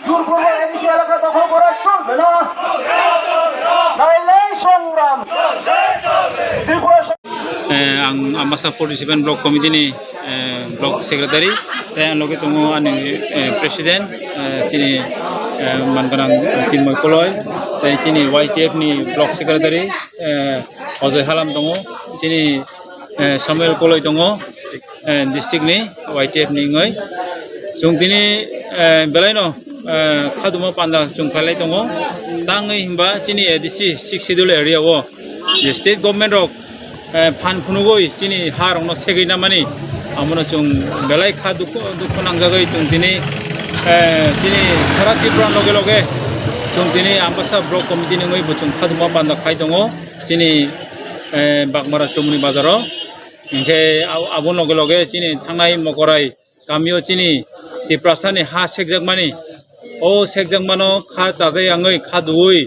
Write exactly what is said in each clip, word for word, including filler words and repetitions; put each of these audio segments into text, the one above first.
দুর্বল এদিকে এলাকা দখল করা চলবে না। নাইলে সংগ্রাম। Tripura song- Eh, ang Ambassa forty seven Block Committee ni, eh, Block Secretary, tei ang loge tongo ani, eh, President, eh, chini, eh, manganang Chinmoy Koloi, tei chini Y T F ni Block Secretary, eh, Ojoi Halam tongo, chini, eh, Samuel Koloi tongo, eh, district ni Y T F ni wngwi. Chwng tini, eh, belaino, eh, khaduma panda chwng khailai tongo. Tangwi hwnba chini A D C six schedule area o je state government rok, eh, phan phunugwi chini ha rokno segwi namani, amono chwng belai kha dukhu, dukhu nangjagwi chwng tini, eh, chini sara Tripura loge loge chwng tini Ambassa Block Committee ni wngwi bo chwng khaduma panda khai tongo chini, eh, Bagmara Chomoni bazaro. Hinkhe abo, abo loge loge chini thangnai Mokorai kamio chini Tiprasani ha sekjakmani, o sekjakmano kha chajai yangwi kha duwi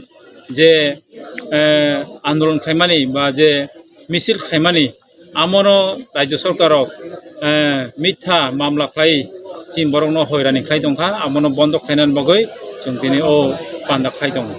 je, eh, andolon khaimani ba je misil khaimani, amono rajyo sorkarrok, eh, mitha mamla khlai chini borokno hoirani khlai tongkha, amono bondo khlainani bagwi chwng tini o panda khlai tongo.